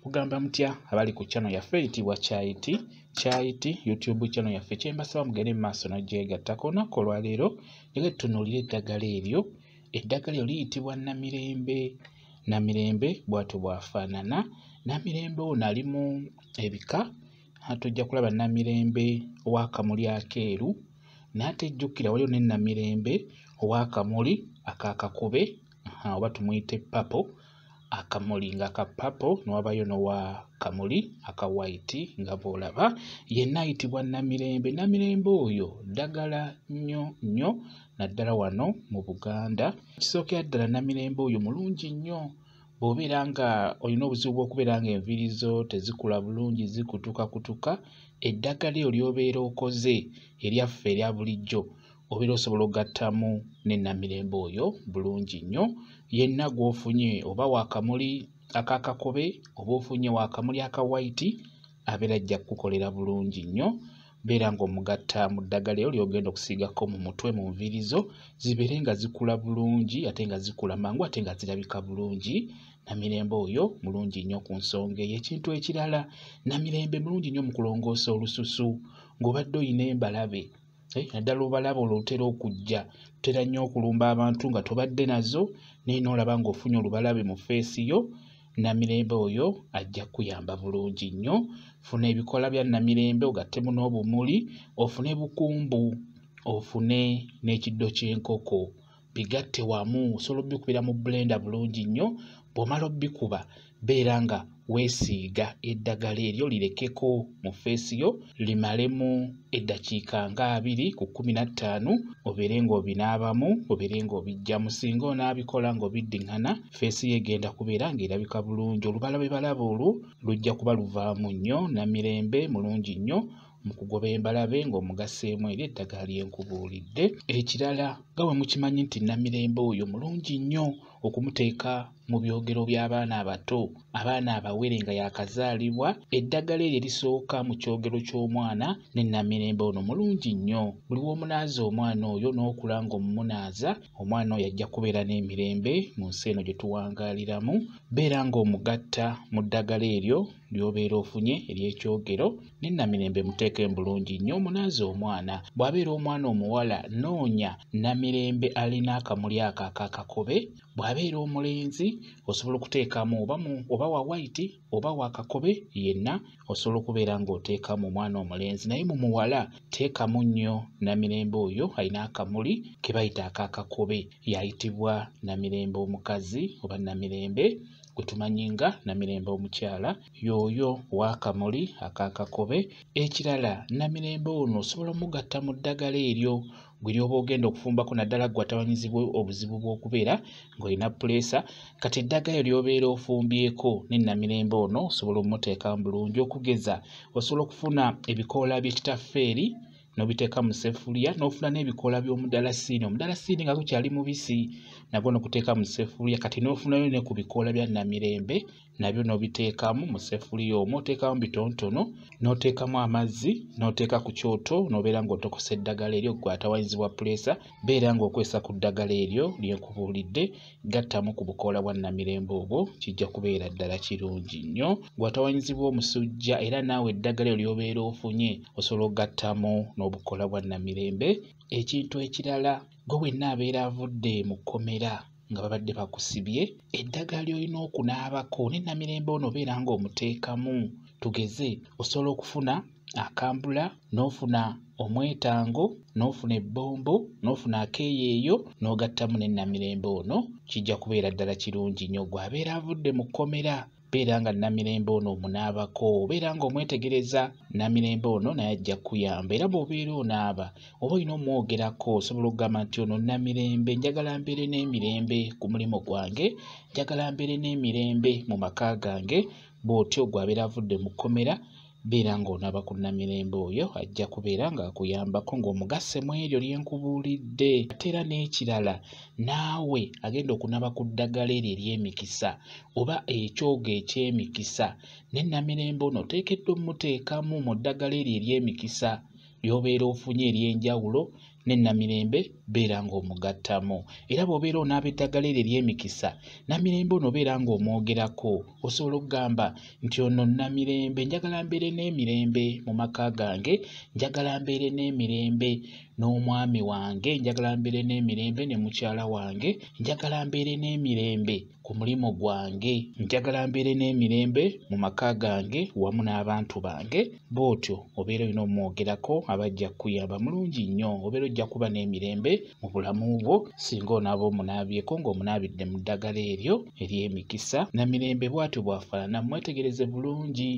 Mugamba mutya abali ku channel yaffe eyitibwa Kyayiti Kyayiti YouTube channel yaffe. Kyembasaba mugende mu maaso n'ogyegattako. Olunaku olwaleero njagala tutunuulire eddagala eryo. Eddagala eryo liyitibwa Namirembe. Namirembe bw'atyo bw'afaanana. Namirembe ono alimu ebika. Tujja kulaba Namirembe ow'akamuli akeeru, n'ate jjukira waliwo ne Namirembe ow'akamuli ak'akakobe, oba tumuyite purple, akamuli nga ka purple, ne wabayo n'owa kamuli aka white nga bw'olaba. Yenna ayitibwa Namirembe. Namirembe oyo ddagala nnyo nnyo naddala wano mu Buganda. Kisookera ddala Namirembe oyo mulungi nnyo bw'obeera nga olina obuzibu bw'okubeera ng'enviiri zo tezikula bulungi, zikutukakutuka, eddagala eryo ly'obeera okoze eryaffe erya bulijjo obeera osobola okugattamu ne Namirembe oyo bulungi nnyo. Yenna gw'ofunye oba wa kamuli ak'akakobe oba ofunye wa kamuli aka white, abeera ajja kukukolera bulungi nnyo. Beera ng'omugatta mu ddagala eryo ly'ogenda okusiigako mu mutwe mu nviiri zo, zibeere nga zikula bulungi ate nga zikula mangu ate nga zirabika bulungi. Namirembe oyo mulungi nnyo ku nsonga eyo. Ekintu ekirala, Namirembe mulungi nnyo mu kulongoosa olususu ng'obadde oyina embalabe, naddala olubalabe olwo olutera okujja, lutera nnyo okulumba abantu nga tobadde nazo, naye n'olaba ng'ofunye olubalabe mu ffeesi yo. Namirembe oyo ajja kukuyamba bulungi nnyo. Funa ebikola bya Namirembe ogattemu n'obumuli, ofune bukumbu, ofune n'ekiddo ky'enkoko, bigatte wamu. Osobola obbikubira mu blender bulungi nnyo. Bw'omala obbikuba, beera nga weesiiga eddagala eryo, lirekeko mu ffeesi yo limalemu eddakiika nga 20 ku 15, obeere ng'obinaabamu, obeere ng'obiggyamu. Singa onaabikola ng'obiddiŋŋana, ffeesi yo egenda kubeera ng'erabika bulungi. Olubalabebalabe olwo lujja kuba luvaamu nnyo. Namirembe mulungi nnyo mu kugoba embalabe ng'omugasseemu eri eddagala lye nkubuulidde. Ekirala, nga bwe mukimanyi nti Namirembe oyo mulungi nnyo okumuteeka mu byogero by'abaana abato, abaana abawere nga yaakazaalibwa, eddagala eryo erisooka mu kyogero ky'omwana ne Namirembe ono mulungi nnyo. Buli w'omunaaza omwana oyo n'okula ng'omumunaaza, omwana oyo ajja kubeera n'emirembe mu nsi eno gye tuwangaaliramu. Beera ng'omugatta mu ddagala eryo ly'obeera ofunye ery'ekyogero ne Namirembe muteekemu bulungi nnyo, omunaaze omwana. Bw'abeera omwana omuwala, noonya Namirembe alina akamuli ako ak'akakobe. Bw'abeera omulenzi, osobola okuteekamu oba wa white oba wa kakobe, yenna osobola okubeera ng'oteekamu omwana omulenzi. Naye mu muwala teekamu nnyo Namirembe oyo alina akamuli ke bayita ak'akakobe, y'ayitibwa Namirembe omukazi oba Namirembe gwe tumanyi nga Namirembe omukyala, y'oyo ow'akamuli ak'akakobe. Ekirala, Namirembe ono osobola omugatta mu ddagala eryo gwe ly'oba ogenda okufumbako, naddala ggwe atawanyizibwa obuzibu bw'okubeera ng'olina puleesa. Kati eddagala eryo ly'obeera ofumbyeko ne Namirembe ono osobola ommuteekamu bulungi. Okugeza, osobola okufuna ebikoola by'ekitafeeri n'obiteeka mu ssefuliya, n'ofuna n'ebikoola by'omudalasiini, omudalasiini nga gukyali mubisi nagwo n'oguteeka mu ssefuliya. Kati n'ofunayo ne ku bikoola bya Namirembe nabyo n'obiteekamu mu ssefuliya omwo, oteekamu bitonotono, n'oteekamu amazzi, n'oteeka ku kyoto, n'obeera ng'otokosa eddagala eryo. Ggwe atawanyizibwa puleesa, beera ng'okozesa ku ddagala eryo lye nkubuulidde, gattamu ku bukoola bwa Namirembe obwo, kijja kubeera ddala kirungi nnyo. Ggwe atawanyizibwa omusujja, era naawe eddagala eryo ly'obeera ofunye osobola okugattamu n'obukoola bwa Namirembe. Ekintu ekirala, ggwe wenna abeera avudde mu kkomera nga babadde bakusibye, eddagala ly'olina okunaabako ne Namirembe ono obeera ng'omuteekamu. Tugeze, osobola okufuna akambula, n'ofuna omwetango, n'ofuna ebbombo, n'ofuna akeeyeeyo, n'ogattamu ne Namirembe ono, kijja kubeera ddala kirungi nnyo. Ggwe abeera avudde mu kkomera, beera nga Namirembe ono omunaabako, obeera ng'omwetegereza. Namirembe ono naye ajja kukuyamba. Era bw'obeera onaaba oba olina omwogerako, osobola okugamba nti ono Namirembe, njagala mbeere n'emirembe ku mulimu gwange, njagala mbeere n'emirembe mu maka gange. Bw'otyo ggwe abeera avudde mu kkomera, beera ng'onaaba ku Namirembe oyo, ajja kubeera ng'akuyambako ng'omugasse mu eryo lye nkubuulidde. Ate era n'ekirala, naawe agenda okunaaba ku ddagala eryo ery'emikisa oba ekyogo eky'emikisa, ne Namirembe ono oteekeddwa ommuteekamu mu ddagala eryo ery'emikisa ly'obeera ofunye ery'enjawulo. ne Namirembe beera ng'omugattamu. Era bw'obeera onaaba eddagala eryo ery'emikisa, Namirembe ono obeera ng'omwogerako. Osobola okugamba nti ono Namirembe, njagala mbeere n'emirembe mu maka gange, njagala mbeere n'emirembe n'omwami wange, njagala mbeere n'emirembe ne mukyala wange, njagala mbeere n'emirembe ku mulimu gwange, njagala mbeere n'emirembe mu maka gange wamu n'abantu bange. Bw'otyo obeera olina omwogerako, abajja kukuyamba mulungi nnyo, obeera ojja kuba n'emirembe mu bulamu bwo singa onaaba omunaabyeko ng'omunaabidde mu ddagala eryo ery'emikisa. Namirembe bw'atyo bw'afaanana, mwetegereze bulungi.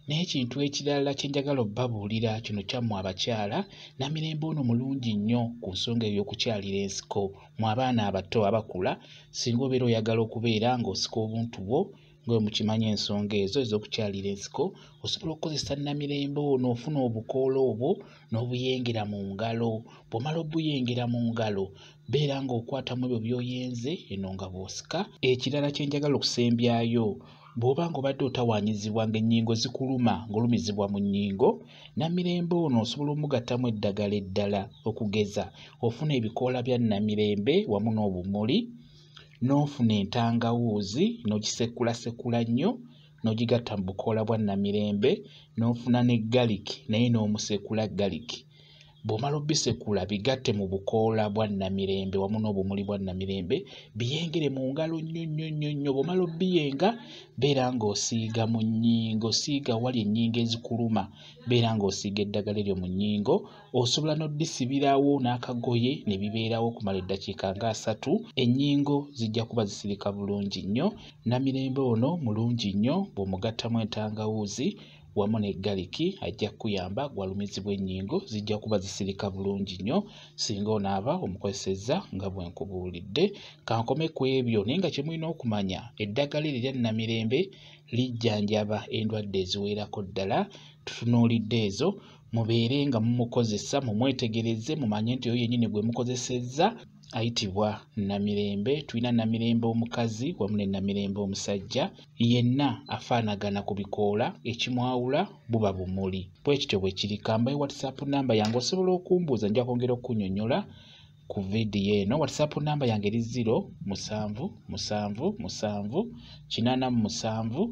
N'ekintu ekirala kye njagala obbabuulira kino kyammwe abakyala, Namirembe ono mulungi nnyo ku nsonga ey'okukyalira ensiko. Mmwe abaana abato abakula, singa obeera oyagala okubeera ng'osika obuntu bwo, nga bwe mukimanyi ensonga ezo ez'okukyalira ensiko, osobola okukozesa Namirembe ono, ofuna obukoola obwo n'obuyengera mu ngalo. Bw'omala obuyengera mu ngalo, beera ng'okwatamu ebyo by'oyenze eno nga bw'osika. Ekirala kye njagala okusembyayo, bw'oba ng'obadde otawaanyizibwa ng'ennyingo zikuluma, ng'olumizibwa mu nnyingo, Namirembe ono osobola omugattamu eddagala eddala. Okugeza, ofuna ebikoola bya Namirembe wamu n'obumuli, n'ofuna entangawuuzi n'ogisekulasekula nnyo n'ogigatta mu bukoola bwa Namirembe, n'ofuna ne galiki naye n'omusekula galiki. Bw'omala obisekula bigatte mu bukoola bwa Namirembe wamu n'obumuli bwa Namirembe, biyengere mu ngalo nnyo nnyo nnyo nnyo. Bw'omala obiyenga, beera ng'osiiga mu nnyingo, siiga awali ennyingo ezikuluma, beera ng'osiiga eddagala eryo mu nnyingo. Osobola n'oddisibirawo n'akagoye ne bibeerawo okumala eddakiika nga 3, ennyingo zijja kuba zisirika bulungi nnyo. Namirembe ono mulungi nnyo bw'omugattamu entangawuuzi wamu ne galiki, ajja kukuyamba gw'alumizibwa ennyingo, zijja kuba zisirika bulungi nnyo singa onaaba omukozesezza nga bwe nkubuulidde. Kankome ku ebyo, naye nga kye mulina okumanya, eddagala eryo erya Namirembe lijjanjaba endwadde eziwerako ddala. Tutunuulidde ezo, mubeere nga mumukozesa, mumwetegereze, mumanye nti oyo yennyini gwe mukozesezza ayitibwa Namirembe. Tulina Namirembe omukazi wamu ne Namirembe omusajja, yenna afaanagana ku bikoola, ekimwawula buba bumuli. Bwe kityo bwe kiri. Kambaye WhatsApp namba yange, osobola okumbuuza, nja kwongera okunnyonnyola ku vidiyo eno. WhatsApp namba yange eri 0 7 7 7 87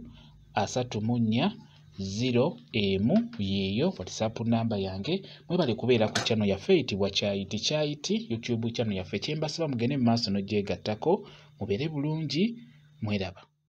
34 0 1, yeeyo WhatsApp namba yange. Mwebale kubeera ku channel yaffe eyitibwa Kyayiti Kyayiti YouTube channel yaffe. Kye mbasaba mugende mu maaso n'ogyegattako, mubeere bulungi, mweraba.